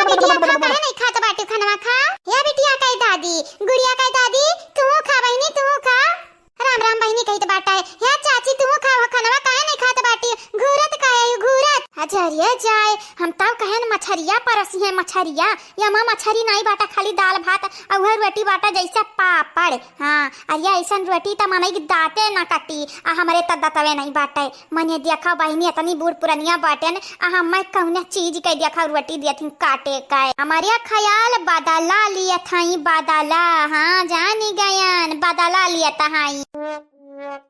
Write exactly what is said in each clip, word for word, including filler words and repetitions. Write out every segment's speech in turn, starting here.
बिटिया खा, काहे नहीं खात बाटू खनवा खा? या बिटिया कही दादी, गुड़िया कही दादी, तू खा बहिनी, तू खा। राम राम बहिनी कहित बाटे, या चाची तू खा हो खनवा, काहे नहीं खात बाटी? घूरत काहे हई, घूरत? अजरिया जाए, हम तब कहेन मछरिया परसी है, मछरिया। या माँ मछरी नहीं बाटा, खाली दाल भात, अउहै रोटी बाटा जैसे पापड़। हाँ, अरे अइसन रोटी त मनई के दाँते न कटी, आ हमरे त दतवे नहीं बाटे। मने देखा बहिनी, एतनी बूढ़ पुरनिया बाटेन, आ हम्मे कौने चीज के देखा रोटी देथिन काटे के। हमरे ख्याल बदला लियत हई, बदला, हाँ, जानी गयन, बदला लियत हई।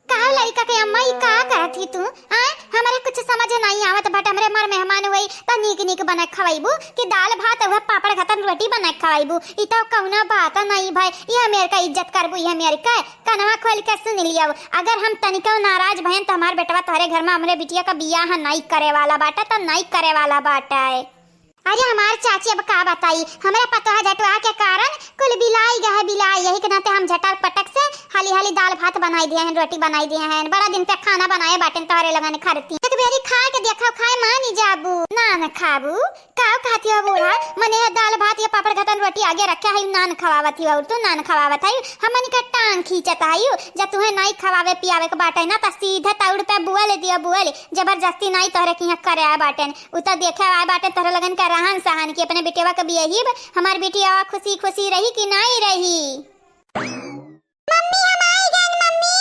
कहा लड़िका के अम्मा, ई का करत ही तू? आय, हमरे कुछ समझ नहीं आवत बाटे, हमरे मर मेहमान होई, त नीक नीक बनाए खवाइबू कि दाल भात, उहै पापड़ घतन रोटी बनाए खवाइबू? ई त कौनो बात नहीं भाई, इहै मेर का इज्जत करबू, इहै मेर का। कनवा खोल के सुन लियो, अगर हम तनिको नाराज भयन त हमार बेटवा तोहरे घर में हमरे बिटिया का बियाह नहीं करे वाला बाटे, त नहीं करे वाला बाटे। अरे हमार चाची, अब का बताई, हमरे पतोह जटवा के कारण कुल बिलाई गए बिलाई। यही के नाते हम झटक पटक से हाली हाली दाल भात बनाई दिए हैं, रोटी बनाई दिए हैं। बड़ा दिन पे खाना बनाए बाटेन तोहरे लगन खरती। एक बेरी खा के देखो, खाए मानी जाबू। नान खाबू? का खाती हो बूढ़ा? मने ये दाल भात, ये पापड़ घतन रोटी आगे रखे है, नान खवावत ही और तू नान खवावत है। हमन के टांग खींचत है, जब तुहे नाई खवावे पियावे के बाटे ना, त सीधे तौड़ पे बोल दियो, बोल। जबरदस्ती नाई तोहरे किहाँ करे आए बाटेन। उ त देखे आए बाटे तोहरे लगन के रहन सहन कि अपने बिटियावा के बियहिब, हमार बिटियावा खुशी खुशी रही कि नाई रही। मम्मी, हम आई गन, मम्मी।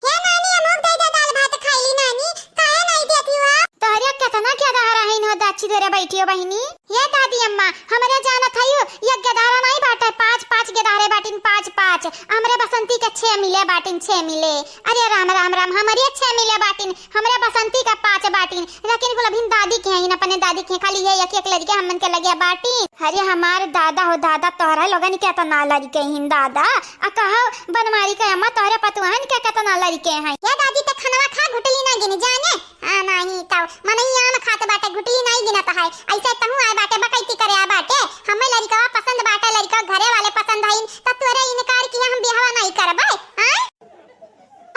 हे नानी, हमहू के दे दे दाल भात खाई ली नानी, काहे नाई देती हो? तोहरे केतना गेदहरा हईन हो दाची धरे बैठी हो बहिनी। ये दादी अम्मा, हमरे जानत हयू, ये गेदहरा नाई बाटे, पाँच, पाँच गेदहरे बाटिन, पाँच, पाँच। हमरे बसंती के छे मिले बाटिन, छे मिले। अरे राम, राम, राम, हमरे छे मिले बाटिन, हमरे बसंती का पाँच बाटिन, लेकिन कुल अभिन दादी के हईन, अपने दादी के खाली ये एक, एक लड़के हमन के लगे बाटिन। अरे हमार दादा हो दादा, तोहरा लोगन के केतना लड़के हईन दादा। आ कहो बनवारी के अम्मा, तोहरे पतुहन के केतना लड़के हैं? ये दादी, त खनवा खा, घुटली ना गिन जाने। हाँ, नाही तब मनई आम खात बाटे, घुटली नाही गिनत है। ऐसे तहूँ आए बाटे, बकैती करे आ बाटे। हमें लड़िकवा पसंद बाटे, लड़िकवा घरे वाले पसंद हईन, त तोरे इनकार किया हम बियाहवा नाही करबे, हाँ?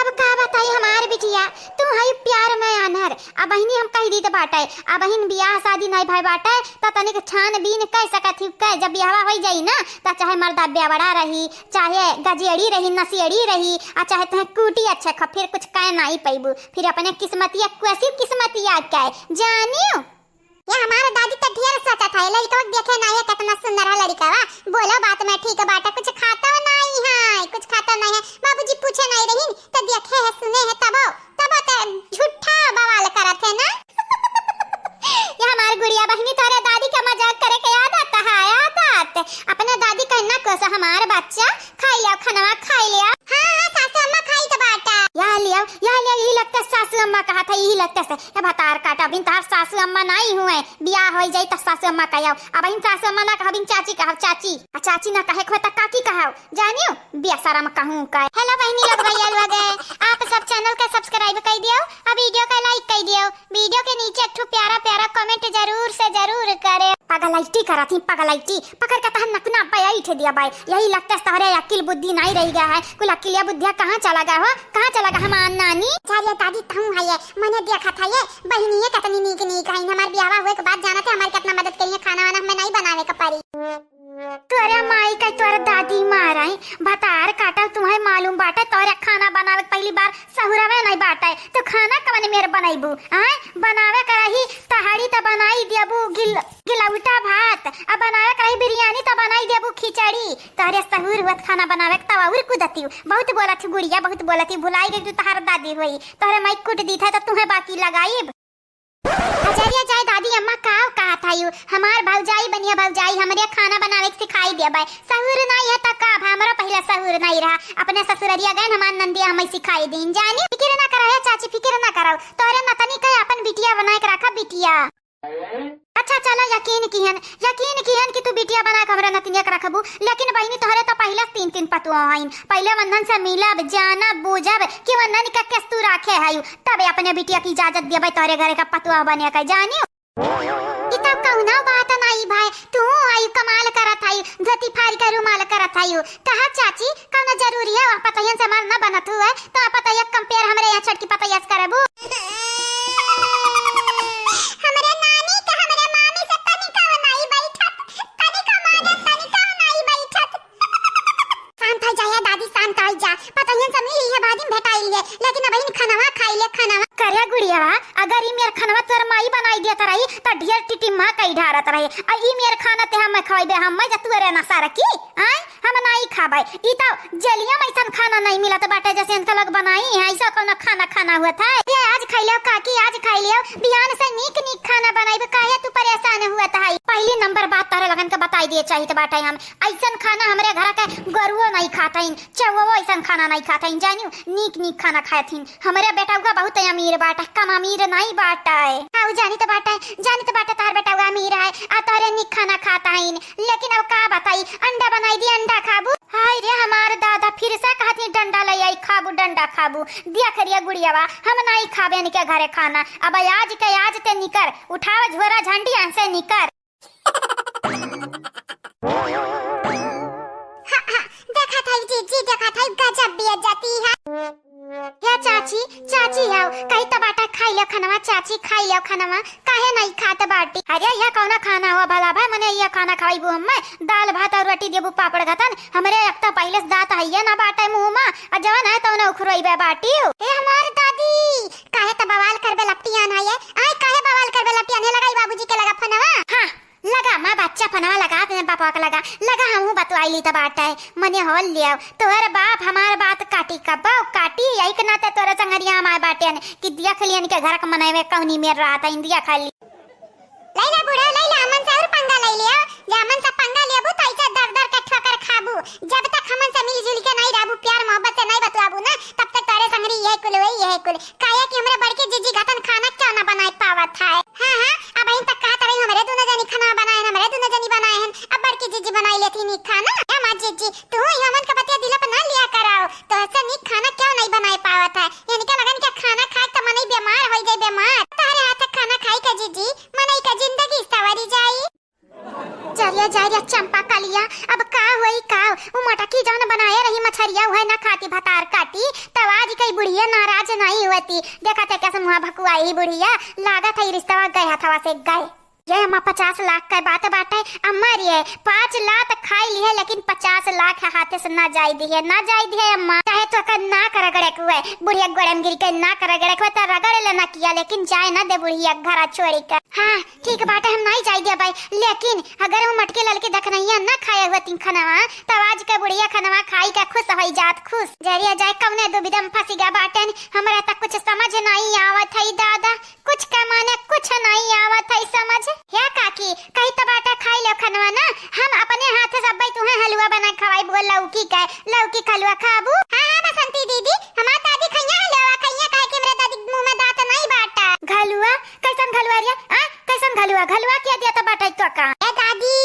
अब का बताई हमार बिटिया, तू हई प्यार में आन्हर। अबहिनी हम कह दीत बाटे, अबहिन बियाह शादी नहीं भय बाटे, त तनिक छानबीन कह सकत ही, कह जब बियाहवा होई जाई ना, त चाहे मर्दा बेवड़ा रही, चाहे गजेड़ी रही, नशेड़ी रही, आ चाहे तुहे कूटी अच्छे ख-, फिर कुछ कह नाई पैबू, फिर अपने किस्मतिया कोसी किस्मतिया के जानियो। ये हमार दादी त ढेर सोचत है, लड़िकवा के देखे नाई है, कितना सुंदर है लड़िकवा, बोलो बात में ठीक बाटे, कुछ खातो नाई है, कुछ खातो नाई है, बाबूजी पूछे नाई रहीन, त देखे है, सुने है, तबो, तबो त झूठा बवाल करत है ना। ये हमार गुड़िया बहिनी तोरे दादी का मजाक करे के आदत है, आदत। अपने दादी कहना को से हमार बच्चा खाई लिया, खनवा खाई लिया। हाँ, हाँ, सासू अम्मा खाई तो बाटा। या लिया, या लिया, यही लगता सासू अम्मा कहा था, यही लगता से। ए भतार काटा, अबिन तार सासू अम्मा नाई हुए, बियाह होई जाई त सासू अम्मा कहब। अबहिन सासू अम्मा ना कहब, अबिन चाची कहब, चाची। आ चाची ना कहे खोता काकी कहब। जानियो, बेशरम कहूँ का। Hello बहिनी लोग, भैया लोग, आप सब channel का subscribe कर दियो, आ video का like कर दियो। Video के नीचे एक ठो प्यारा प्यारा comment जरूर से जरूर करे। पगलैटी करत ही, पगलैटी। पकड़ के तहन नकुना बैठ दिया बाय। यही लगता है तोहरे अकिल बुद्धि नहीं रह गया है। कुल अकिलिया बुद्धिया कहाँ चला गया हो? कहाँ चला गया हमार नानी? चारिया दादी तहूँ है ये। मने देखा था ये। बहिनिये कितनी नीक नीक है। हमार बियाहवा हुए के बाद जानत है हमार कितना मदद करिए। खाना वाना हमें नहीं बनावे के पड़ी। तोरे माई का तोर दादी माराई, भतार काटा, तुम्हें मालूम बाटे, तोरे खाना बनावे के पहली बार सहुरवे नहीं बाटे, तो खाना कवन मेर बनैबू? आय, बनावे के रही तहड़ी त बनाई देबू गिल-, गिलौटा भात, आ बनावे के रही बिरयानी त बनाई देबू खिचड़ी। तोरे सहूर हुअत खाना बनावे के तवा उर कुदती। बहुत बोलत ही गुड़िया, बहुत बोलत ही, भुलाई गई तू तहार दादी होई, तोरे माई कुट दी था तो तुम्हें बाकी लगाई। अजरिया जाए दादी अम्मा, का कहत हयू? हमार भौजाई बनिया भौजाई, हमरे खाना बनावे के सिखाई देबै। सहूर नाई है त का भा, हमरो पहिले सहूर नाई रहा। अपने ससुररिया गए, हमार नंदिया हमें सिखाई दीन। जानी, फिकिर ना करो हे चाची, फिकिर ना करो। तोरे नतनी के अपन बिटिया बनाए के रखा, बिटिया। अच्छा चलो, यकीन किहन, यकीन किहन कि तू बिटिया बना के हमरे नतनिया के रखबू, लेकिन बहिनी तोहरे तो पहिले तीन तीन पतुआ हईन। पहिले वंदन से मिलब, जानब, बूझब कि वंदन का केस तू राखे हयू। तबे अपने बिटिया की इजाजत देबै तोहरे घरे का पतुआ बने के, जानियो। ई तब कौनो बात नाई भाई, तू आई कमाल करत हई, धोती फाड़ के रुमाल करत हई। कहा चाची, कौनो जरूरी है वह पतोहियन से हमार न बनत हुए, तो पतोहिया compare हमरे यहाँ छोटकी पतोहिया से करबू? हमरे नानी का हमरे मामी से तनिका नाई बड़ी त ढेर टिटिम्मा कई ढारत रहे। आ ई मेर खाना ते हम्मे खवाइबे, हम्मे जा तुअरे नसा रखी, आय? हम नाई खाबै। ई त जेलिया में ऐसन खाना नाई मिलत बाटे, जैसे इनका लोग बनाई है, ऐसा कौनो खाना खाना हुआ था? ये आज खाई लियो काकी, आज खाई लियो, बिहान से नीक नीक खाना बनाइबे, काहे तू परेशान हुआ था? पहली नंबर बात तोहरे लगन के बताई दिए चाहित बाटे हम, ऐसन खाना हमरे घर के गोरुओ नाई खात हईन, चौवो ऐसन खाना नाई खात हईन, जानियो, नीक नीक खाना खात हईन। हमरे बेटउआ बहुत अमीर बाटे, कम अमीर नाई बाटे। हाँ, उ जानित बाटे, जानित बाटे तोहर बेटउआ अमीर है, आ तोहरे नीक खाना खात हईन। लेकिन अब का बताई, अंडा बनाई दी, अंडा खाबू? हाय रे हमार दादा, फिर से कहत ही डंडा ले आई, खाबू, डंडा खाबू। दिया करिया गुड़ियावा, हम नाई खाबे इनके घरे खाना। अब आज के आज ते निकर, उठाव झोरा झंडी, यहाँ से निकर। हाँ, हाँ, देखत हई जीजी, देखत हई, गजब बेइज्जती है। हे चाची, चाची आओ, कही त बाटा खाई लो खनवा, चाची खाई लो खनवा, काहे नहीं खात बाटी? अरे यह कौना खाना हुआ भला भाई, मने यह खाना खवाइबू हम्मे? दाल भात और रोटी देबू पापड़ घतन, हमरे एक तो पहले से दाँत हइये ना बाटे मुँह मा, आ जवन है तौन उखरइबे बाटी। ए हमार दादी, काहे त बवाल करबे लपटियान है ये? आय काहे बवाल करबे लपटियान है? लगाई बाबूजी के लगा फोनवा। हाँ, लगा, माँ बच्चा फोनवा लगा, तेने बापवा के लगा, लगा, हमहूँ बतवाई ली त बाटे, मने हो लियो, तोहर बाप हमार बात काटी कब्बो, काटी, यही के नाते तोरे संगरिया हमार बाटे, कि दिया खलियन के घर के मनई में कौनी मेर रहा था, इंदिया खाली। लैला बूढ़ा, लैला, हमन से और पंगा ले लियो, जे हमन से पंगा लेबू त ऐसे दर दर के ठोकर खाबू, जब तक हमन से मिलजुल के नहीं रहबू, प्यार मोहब्बत से नहीं बतवाबू ना, तब तक तोरे संगरी यह कुल वही यह कुल। काहे कि हमरे बड़की जीजी घतन खाना क्यों ना बनाए पावत है। हाँ, हाँ, अब इन तक कहत रही हमरे दोनों जनी खाना बनाए हैं, हमरे दोनों जनी बनाए हैं। अब बड़की जीजी बनाई लेती नी खाना। ए माँ जीजी, तू ही हमन के बतिया दिल पर ना लिया कराओ। तो ऐसे नी खाना क्यों नहीं बनाए पावत है? इनके लगन के खाना खाए तो मनई बीमार हो जाए, बीमार। तोहरे हाथ के खाना खाई के जीजी, मनई के जिंदगी सवरी जाई। जरिया, जरिया, चंपा कलिया, अब का होई का? उ मोटकी जौन बनाए रही मछरिया, उहे ना खाती भतार काटी, तब आज कई बुढ़िया नाराज नहीं होती। देखत है कैसे मुँह भकुआई बुढ़िया, लागत है ई रिश्तवा गए हथवा से गए। ये अम्मा पचास लाख का बात बाटे, अम्मा रे पाँच लात खाई ली है, लेकिन पचास लाख हाथे से ना जाई दी है, ना जाई दी है अम्मा। चाहे तो कर ना कर रगड़े कुए, बुढ़िया गोड़े में गिर के ना कर रगड़े कुए, तो रगड़ लेना किया, लेकिन जाए ना दे बुढ़िया घरा छोड़ी कर। हाँ, ठीक बाटे, हम नाई जाई देबै, लेकिन अगर हम मटके ललके दखनैया ना खाए हुए तीन खनवा, तब आज के बुढ़िया खनवा खाई के खुश होई जात, खुश। जरिया जाए कौने दुविधा में फंसी गा बाटेन, हमरा तक कुछ समझ नाई आवत है दादा, कुछ के माने कुछ नाई आवत है समझ। हे काकी, कही तो बाटे खाई लो खनवा ना, हम अपने हाथ से अब्बै तुहे हलवा बना खवाई, बोल लौकी के, लौकी के हलवा खाबू? हाँ, हाँ, बसंती दीदी, हमार दादी खइया हलवा खइया, काहे कि हमरे दादी के मुँह में दाँत नाई बाटा। घलुआ? कैसन घलुआ रे? आ, कैसन घलुआ? घलुआ क्या दिया तो बाटे तो का? ए दादी,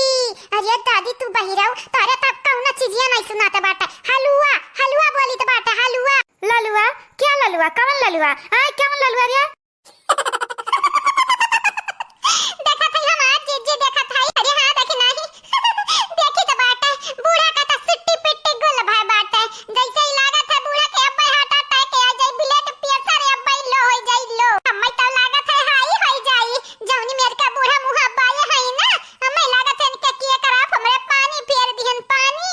अरे दादी तू बहिरऊ, तोरे तब कौनो चीजिया नहीं सुनाते बाटे। हलुआ, हलुआ बोली तो बाटे, हलुआ। ललुआ? क्या ललुआ? कौन ललुआ? आ, कौन ललुआ रे? देखत हई हमार जीजी, देखत हई। अरे हाँ, देखी नाही। देखी तो बाटे, बूढ़ा का तो सिट्टी पिट्टी गुल भय बाटे। जैसे ही लागत है बूढ़ा के अब्बै heart attack आ जाई, blood pressure अब्बै low हो जाई, low। हम्मै तो लागत है high हो जाई। जौनी मेर का बूढ़ा मुँह बाए हई ना, हम्मै लागत है इनके किए कराप हमरे पानी फेर दिहन, पानी।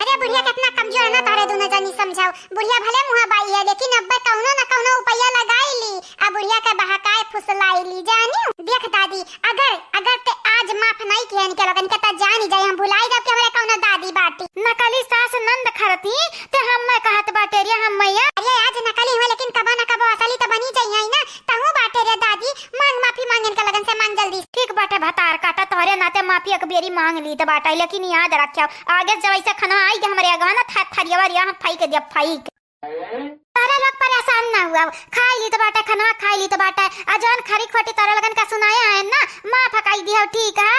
अरे बुढ़िया कितना कमजोर है ना, तोहरे दोनों जनी समझाओ। बुढ़िया भले मुँह बाई है, लेकिन अब्बै कौनो न कौनो उपाय लगाई ली, आ बुढ़िया के बहकाए फुसलाई ली, जानी? देख दादी, अगर, अगर ते आज माफ नहीं किया इनके लोगन के, त जानी जाए हम भुलाई जाब कि हमरे कौनो दादी बाटी। नकली सास नंद खरती, ते हम्मै कहत बाटे रे हम्मैया। अरे आज नकली हुए, लेकिन कबो न कबो असली त बनी जाई है ना। तहूँ बाटे रे दादी, मांग माफी मांग इनका लगन से, मांग जल्दी। ठीक बाटे भतार काटा, तोहरे नाते माफी एक बेरी मांग ली त बाटे, लेकिन याद रखियो, आगे जब ऐसे खनवा आई कि हमरे अगवा ना थ-, थरियवा रिया हम फेंक दिया, फेंक। तोहरे लोग परेशान ना हुआ, खाई ली त बाटे खनवा, खाई ली त बाटे, आ जौन खरी खोटी तोहरे लगन का सुनाया है ना, माफ कई दियो, ठीक है?